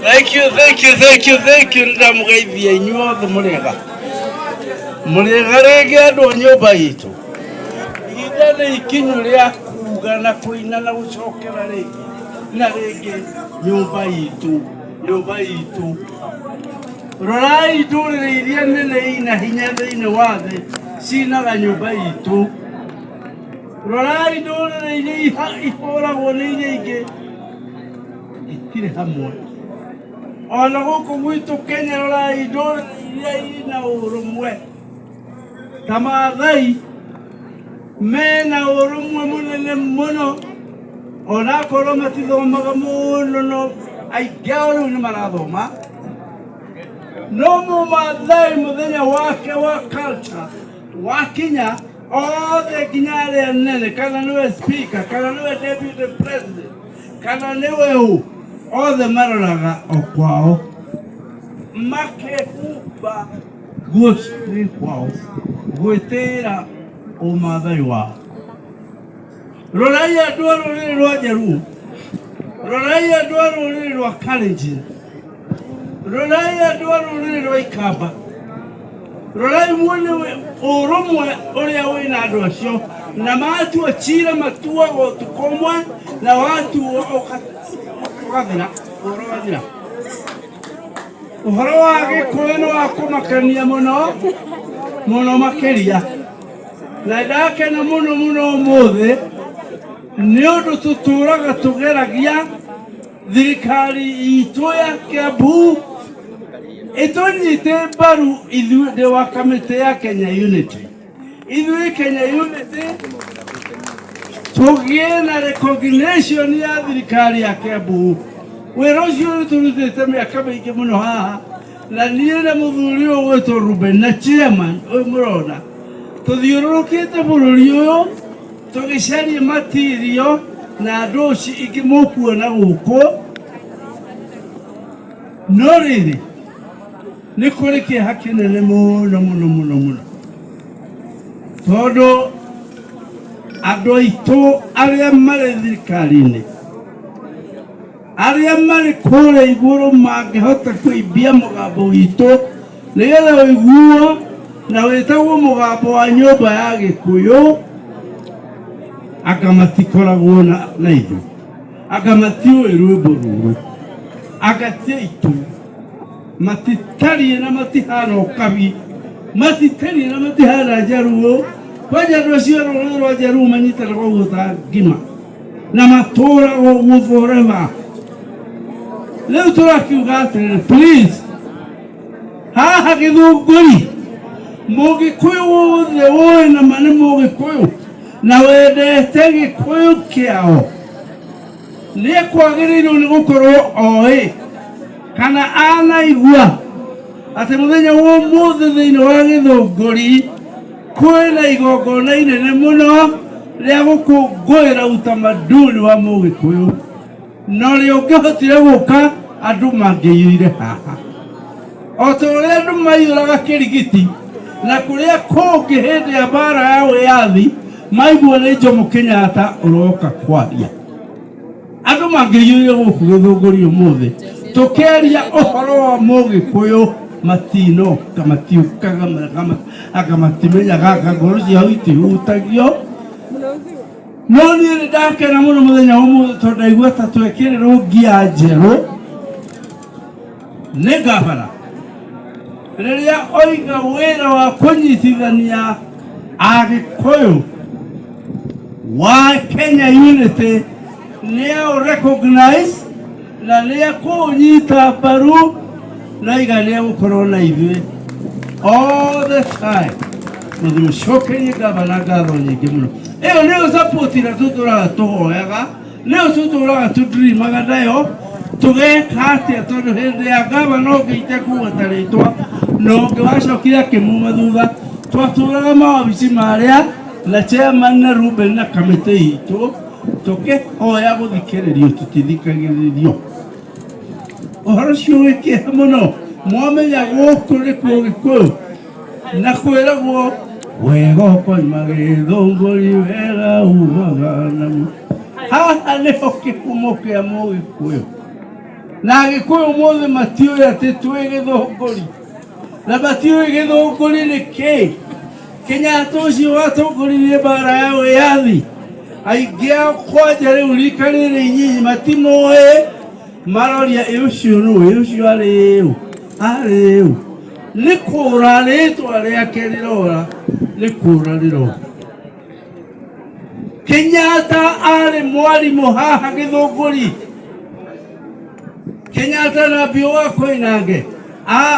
Thank you, thank you, thank you, thank you. Ndamũgeithia inyuothe mũrĩega. Mũrĩega rĩngĩ andũ a nyũmba itũ. Ihinda nĩ ikinyu rĩa kuga na kũina na gũcokera rĩngĩ na rĩngĩ nyũmba itũ, nyũmba itũ. Rorai ndũrĩrĩ iria nene ina hinya thĩinĩ wa thĩ cinaga nyũmba itũ. Rorai ndũrĩrĩ iria ihũragwo nĩ iria ingĩ itirĩ hamwe. Ona gũkũ gwitũ Kenya rorai ndũrĩrĩ iria ina ũrũmwe ta Maathai mena ũrũmwe mũnene mũno, onakorwo matithomaga mũno, no aingĩ ao rĩu nĩ marathoma. No Mũmaathai mũthenya wake wa culture wakinya, othe nginya arĩa nene, kana nĩwe speaker, kana nĩwe deputy president, kana nĩwe ũ, othe maroraga o kwao makehumba nguo cia kwao gwĩtĩĩra ũmathai wao. Rorai andũ a rũrĩrĩ rwa Njaruo, rorai andũ a rũrĩrĩ rwa Kalenjin, rorai andũ a rũrĩrĩ rwa Ikamba, rorai muone ũrũmwe ũrĩa wĩna andũ acio, na matua cira matuaga ũtukũ ũmwe na watuo ũgathira, ũhoro wathira. Ũhoro wa Gĩkũyũ nĩ wa kũmakania mũno mũno makĩria, na ndakena mũno mũno ũmũthĩ nĩ ũndũ tũtũraga tũgeragia thirikari itũ ya Kiambu ĩtũnyite mbaru ithuĩ. Ndĩ wa kamĩtĩ ya Kenya Unity. Ithuĩ Kenya Unity tũgĩe na recognition ya thirikari ya Kiambu. Wĩra ũcio nĩ tũrutĩte mĩaka mĩingĩ mũno haha, na niĩ na mũthuri ũyũ gwĩtwo Ruben na chairman ũyũ mũrona tũthiũrũrũkĩte bũrũri ũyũ tũgĩcaria matirio na ndũci ingĩ mũkuona gũkũ. No rĩrĩ, nĩ kũrĩ kĩeha kĩnene mũno mũno mũno mũno, tondũ andũ aitũ arĩa marĩ thirikari-inĩ, arĩa marĩ kũrĩa igũrũ, mangĩhota kũimbia mũgambo witũ nĩgetha ũiguo na wĩtagwo mũgambo wa nyũmba ya Gĩkũyũ, anga matikoragwo na ithuĩ, anga matiũĩ rwĩmbo rũrũ, anga ti aitũ, matitariĩ na matihana ũkabi, matitariĩ na matihana Njaruo. Kwanja andũ acio a rũrĩrĩ rwa Njaruo manyitanaga ũguo ta ngima na matũraga ũguo forever. Rĩu tũrakiuga atĩrĩrĩ, please, haha Gĩthũngũri, Mũgĩkũyũ wothe ũĩ na ma nĩ Mũgĩkũyũ na wendete Gĩkũyũ kĩao nĩ ekwagĩrĩirwo nĩ gũkorwo oĩ kana anaigua atĩ mũthenya wa ũmũthĩ thĩinĩ wa Gĩthũngũri kwĩna igongona inene mũno rĩa gũkũngũĩra utamaduni wa Mũgĩkũyũ, na ũrĩa ũngĩhotire gũka andũ mangĩiyũire haha o ta ũrĩa andũ maiyũraga Kĩrigiti na kũrĩa kũngĩ hĩndĩ ya mbara ya wĩyathi maigua nĩ Jomo Kenyatta ũroka kwaria. Andũ mangĩiyũire gũkũ Gĩthũngũri ũmũthĩ tũkĩaria ũhoro wa Mũgĩkũyũ, matinoka, matiũkaga, anga matimenyaga, anga ngoro ciao itihutagio. No niĩ nĩ ndakena mũno mũthenya wa ũmũthĩ tondũ ndaigua ta twekĩrĩrwo ngia njerũ nĩ ngabana rĩrĩa oiga wĩra wa kũnyitithania Agĩkũyũ wa Kenya Unity nĩ recognize na nĩ ekũũnyita mbaru na iga nĩ egũkorwo na ithuĩ all the time. Na ndĩmũcokerie gavana ngatho nyingĩ mũno. Ĩyo nĩyo support ĩrĩa tũtũraga tũhoyaga, nĩyo tũtũraga tũdreamaga nayo. Tũgeka atĩa? Tondũ hĩndĩ ya gavana ũngĩ itekũgweta rĩtwa na ũngĩ wacokire akĩmuma thutha, twatũraga mawabici marĩa na chairman na Ruben na kamĩtĩ itũ tũkĩhoya gũthikĩrĩrio, tũtithikagĩrĩrio. Ũhoro ũcio wĩ kĩeha mũno. Mwamenya gũkũ nĩkuo Gĩkũyũ na kwĩragwo wega ũkoima Gĩthũngũri, wega umaga na haha nĩho kĩhumo kĩa Mũgĩkũyũ. Na Agĩkũyũ ũmũthĩ matiũĩ atĩ twĩ Gĩthũngũri, na matiũĩ Gĩthũngũri nĩ kĩĩ. Kenyatta ũcio watongoririe mbara ya wĩyathi, aingĩ ao kwanja rĩu rika rĩrĩ inyinyi matimũĩ, maroria ĩ ũcio nũ, ĩ ũcio arĩ ũ, arĩ ũ. Nĩ kũra rĩtwa rĩake rĩrora, nĩ kũra rĩrora. Kenyatta arĩ mwarimũ haha Gĩthũngũri. Kenyatta na Biũ wa Koinange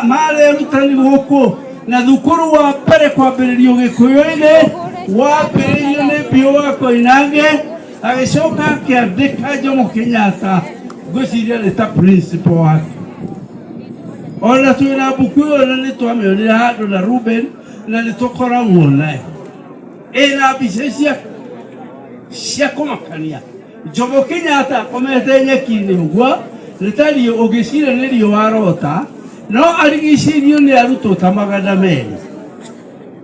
marĩ arutani gũkũ, na thukuru wa mbere kwambĩrĩrio Gĩkũyũ-inĩ wambĩrĩirio nĩ Biũ wa Koinange, agĩcoka akĩandĩka Jomo Kenyatta, ngwĩciria nĩ ta principal wake. Ona twĩna mbuku ĩyo na nĩ twamĩonire handũ na Ruben, na nĩ tũkoragwo nayo ĩna mbica cia kũmakania. Jomo Kenyatta akomete nyeki-inĩ ũguo, nĩ ta ũngĩciria nĩ riũa arota, no arigicĩirio nĩ arutwo ta 200,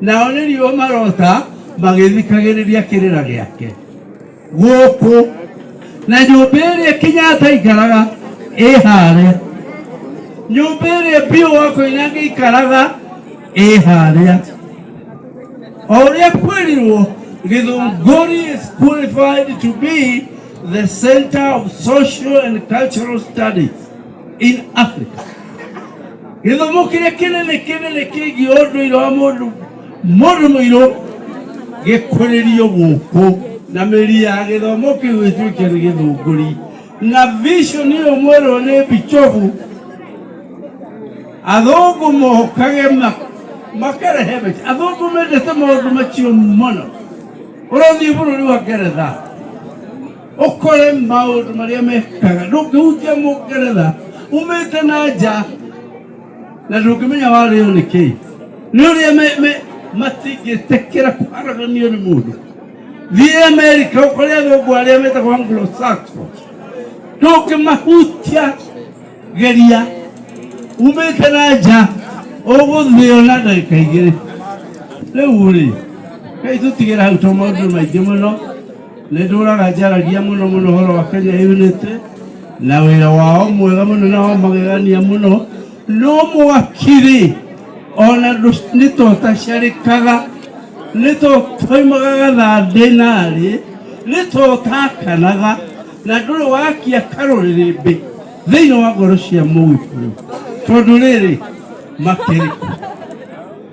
nao nĩ riũa marota magĩthikagĩrĩria kĩrĩra gĩake gũkũ. Na nyũmba ĩrĩa Kenyatta aikaraga ĩ harĩa, nyũmba ĩrĩa Biũ wa Koinange aikaraga ĩ harĩa. O ũrĩa kwĩrirwo, Githunguri is qualified to be the center of social and cultural studies in Africa. Gĩthomo kĩrĩa kĩnene kĩnene kĩgiĩ ũndũire wa mũndũ mũirũ gĩkũrĩrio gũkũ, na mĩri ya gĩthomo kĩu ĩtuĩke nĩ Gĩthũngũri. Na vision ĩyo mwerwo nĩ Bichobu, athũngũ mokage makarehe mbeca. Athũngũ mendete maũndũ macio mũno. Ũrathiĩ bũrũri wa Ngeretha ũkore maũndũ marĩa mekaga, ndũngĩhutia Mũngeretha umĩte na nja na ndũngĩmenya warĩo nĩ kĩĩ, nĩ ũrĩa matingĩtĩkĩra kũharaganio nĩ mũndũ. Thiĩ Amerika ũkore athũngũ arĩa metagwo Anglo-Saxon, ndũngĩmahutia, geria umĩte na nja ũgũthĩo na ndagĩka igĩrĩ. Rĩu rĩ, kai tũtigĩra hau, to maũndũ maingĩ mũno. Nĩ ndũraga njaragia mũno mũno ũhoro wa Kenya Unity na wĩra wao mwega mũno na wa magegania mũno. No mwaki-rĩ, ona nĩ tũtacarĩkaga, nĩ tũtoimaga gathandĩ narĩ, nĩ tũtakanaga, na ndũrĩ wakia karũrĩrĩmbĩ thĩinĩ wa ngoro cia Mũgĩkũyũ, tondũ rĩrĩ makĩrĩ.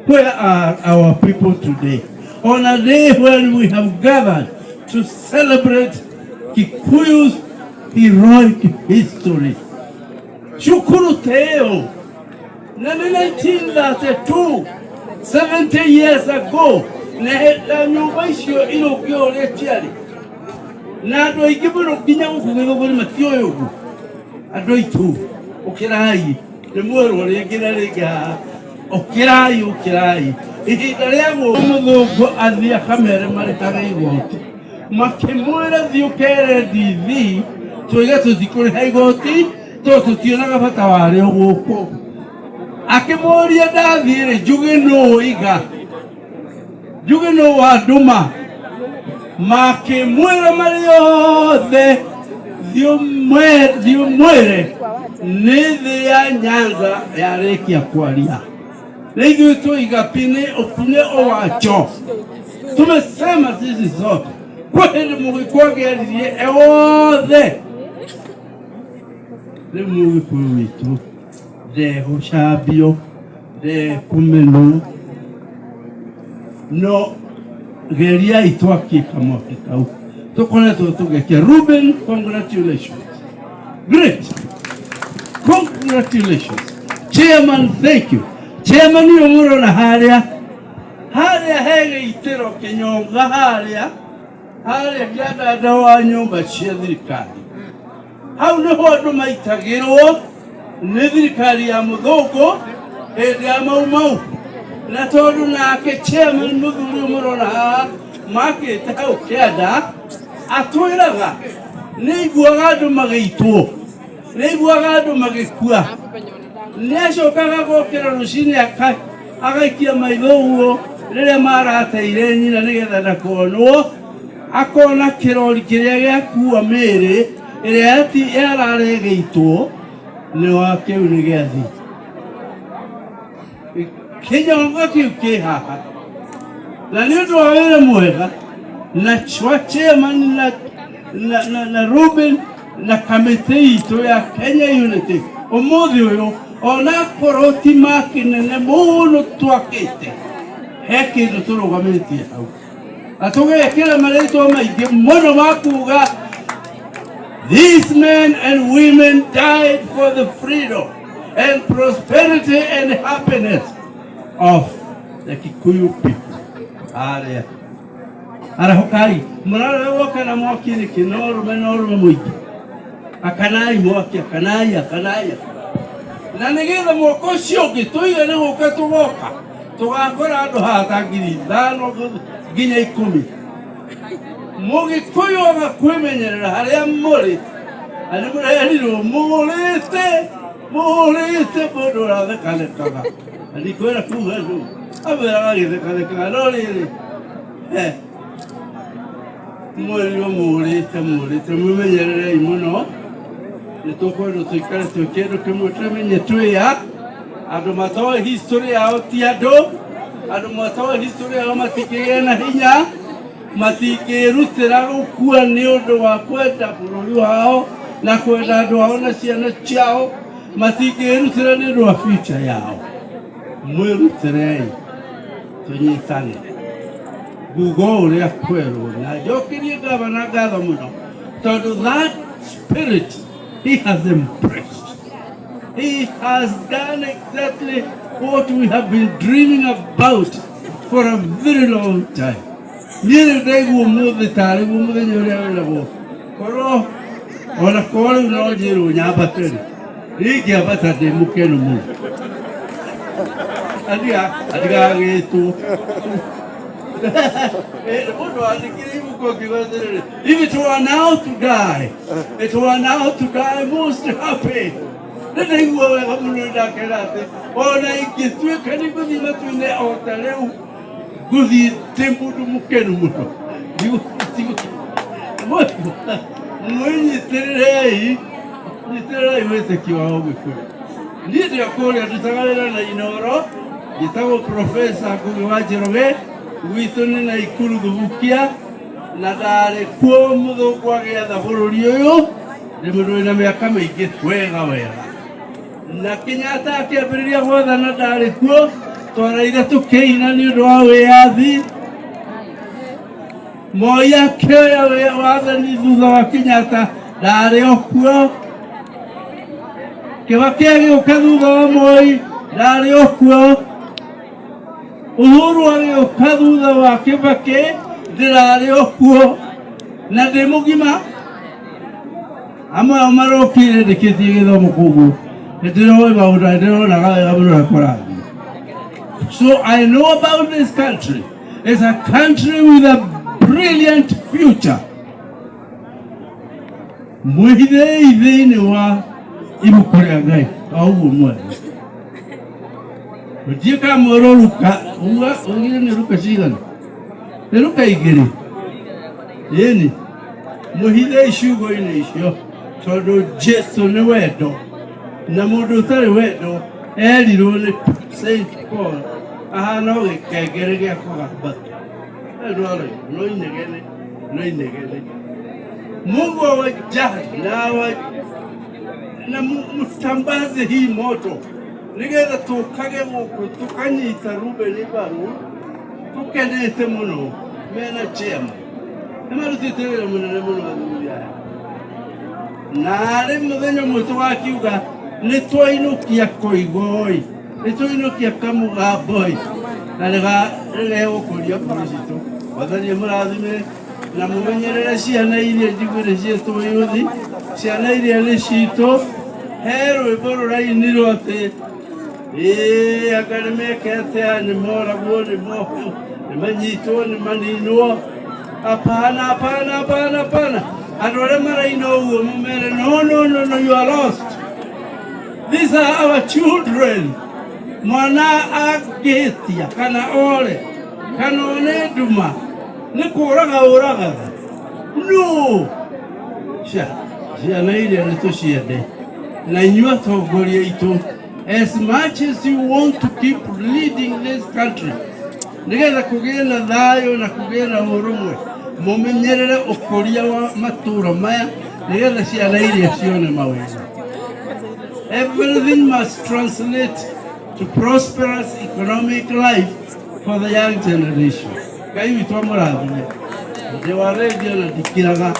Where are our people today on a day when we have gathered to celebrate Kikuyu's heroic history? Cukuru ta ĩyo na nĩ 1932, 70 years ago, na nyũmba icio irũngĩ ũrĩa ciarĩ, na andũ aingĩ mũno nginya gũkũ Gĩthũngũri matiũĩ ũguo. Andũ aitũ, ũkĩrai, nĩ mwerwo rĩngĩ na rĩngĩ haha, ũkĩrai, ũkĩrai. Ihinda rĩa mũthũngũ athiĩ akamere marĩhaga igoti, makĩmwĩra thiĩ ũkere DV tuige tũtikũrĩha igoti tondũ tũtionaga bata warĩo gũkũ. Akĩmũria, ndathiĩ rĩ, njuge nũ iga, njuge nũ wandũma? Makĩmwĩra marĩ othe, thiĩ ũmwĩre nĩ thĩ ya Nyanza yarĩkia kwaria, na ithuĩ tũiga pine opine owacho. Tumesema sisi sote kwĩ hĩndĩ Mũgĩkũyũ angĩaririe othe. Rĩu Mũgĩkũyũ witũ ndegũcambio, ndekũmenwo, no geriai twakie kamwaki kau tũkoretwo tũgĩakia. Ruben, congratulations, great congratulations. Chairman, thank you. Chairman ũyũ mũrona harĩa harĩa he gĩitĩro kĩnyonga harĩa harĩa kĩandanda wa nyũmba cia thirikari, hau nĩho andũ maitagĩrwo nĩ thirikari ya mũthũngũ hĩndĩ ya Mau Mau. Na tondũ nake chairman mũthuri ũyũ mũrona haha makĩte hau kĩanda, atwĩraga nĩ aiguaga andũ magĩitwo, nĩ aiguaga andũ magĩkua, nĩ acokaga gokĩra rũcinĩ agaikia maitho ũguo rĩrĩa marateire nyina nĩgetha ndakonwo, akona kĩrori kĩrĩa gĩakua mĩĩrĩ ĩrĩa yararĩ ĩgĩitwo. Nĩ wa kĩu nĩ gĩathi kĩnyongo kĩu kĩ haha na nĩ ũndũ wa wĩra mwega na wa chairman na Ruben na kamĩtĩ itũ ya Kenya Unity ũmũthĩ ũyũ onakorwo ti makĩnene mũno twakĩte he kĩndũ tũrũgamĩtie hau na tũgekĩra marĩtwa maingĩ mũno ma kuga these men and women died for the freedom and prosperity and happiness of the Kikuyu people. Arĩa arahũkai mũrarora woka na mwaki nĩkĩ no rũme no rũme mũingĩ akanai mwaki akanai akanai na nĩgetha mwaka ũcio ũngĩ tũiga nĩ gũka tũgoka tũgakora andũ haha ta 5,000 nginya 10. Mũgĩkũyũ aga kwĩmenyerera harĩa mũrĩ na nĩ mũrerirwo mũrĩte mũrĩte mũndũ ũrathekanekaga na ndikwĩra kuga nũ amwĩraga agĩthekanekaga no rĩrĩ mwĩrirwo mũrĩte mũrĩte mwĩmenyererei mũno nĩ tũkwendwo tũikare twĩ kĩndũ kĩmwe twĩmenye twĩ a andũ matoĩ history yao ti andũ andũ matoĩ history yao matingĩgĩa na hinya matingĩrutĩra gũkua nĩ ũndũ wa kwenda bũrũri wao na kwenda andũ ao na ciana ciao matingĩrutĩra nĩ ũndũ wa future yao mwĩrutĩrei tũnyitane nguga ũrĩa kwerwo na njokerie gavana ngatho mũno tondũ that spirit he has embraced. He has done exactly what we have been dreaming about for a very long time. Niĩ rĩu ndaigua ũmũthĩ tarĩ guo mũthenya ũrĩa wĩragwo korwo ona korwo rĩu no njĩrwo nyambate rĩ ingĩambata ndĩ mũkenu mũno atigagĩtwo mũndũ wandĩkire ibuku akiuga atĩrĩrĩ, if it were now to die, it were now to die most happy. Nĩ ndaigua wega mũno ndakena atĩ ona ingĩtuĩka nĩ ngũthiĩ matu-inĩ o ta rĩu ngũthiĩ ndĩ mũndũ mũkenu mũno. Mwĩnyitĩrĩrei nyitĩrĩrai wĩtĩkio wa ũgĩkũyũ. Niĩ ndĩ o kũrĩa ndutaga wĩra na Inoro njĩtagwo Profesa Ngũgĩ wa Njoroge gwitũ nĩ Naikuru Thubukia na ndarĩ kuo mũthũngũ agĩatha bũrũri ũyũ ndĩ mũndũ wĩna mĩaka mĩingĩ wega wega na Kenyatta akĩambĩrĩria gwathana ndarĩ kuo twaraire tũkĩina nĩ ũndũ wa wĩyathi Moi akĩoya wathani thutha wa Kenyatta ndarĩ o kuo Kibaki agĩũka thutha wa Moi ndarĩ o kuo Uhuru agĩũka thutha wa Kibaki ndĩrarĩ o kuo na ndĩ mũgima amwe ao marokire ndĩkĩtie gĩthomo koguo nĩndĩroĩ maũndũ na nĩndĩronaga wega mũno ũrĩa kũrathiĩ. So I know about this country. It's a country with a brilliant future. Mwĩhithei thĩinĩ wa ibuku rĩa Ngai o ũguo mwene. Ũthiĩ kamwĩrwo Luka, uga ugire nĩ Luka cigana? Nĩ Luka igĩrĩ. Ĩni, mwĩhithei ciugo-inĩ icio tondũ Jesu nĩ wendo na mũndũ ũtarĩ wendo erirwo nĩ Saint Paul ahana o gĩkengere gĩa kũgamba. No inegene, no inegene. Mungu awajali na mtambaze hii moto nigetha tũkage gũkũ tũkanyita Ruben mbaru tũkenete mũno mena chairman nĩ marutĩte wĩra mũnene mũno athuri aya na arĩ mũthenya ũmwe tũgakiuga nĩ twainũkia koigoi nĩ twainũkia kamũgamboi na nĩgegũkũria ngoro citũ wathani mũrathime na mũmenyerere ciana iria njiguĩre ciĩtwo yuthi ciana iria nĩ citũ he rwĩmbo rũrainirwo atĩ ĩĩ anga nĩ meke atĩa nĩ moragwo nĩ mohwo nĩ manyitwo nĩ maninwo hapana hapana hapana hapana andũ arĩa maraina ũguo mũmere no no no no you are lost. These are our children. Mwana angĩhĩtia kana ore kana one nduma nĩ kũraga ũragaga no ciana iria nĩ tũciende. Na inyuĩ atongoria aitũ, as much as you want to keep leading this country, nigetha kũgĩe na thayũ na kũgĩe na ũrũmwe, mũmenyerere ũkũria wa matũra maya nigetha ciana iria cione mawĩra. Everything must translate to prosperous economic life for the young generation. Ngai witũ amũrathime. Ndĩ wa radio na ndikiraga.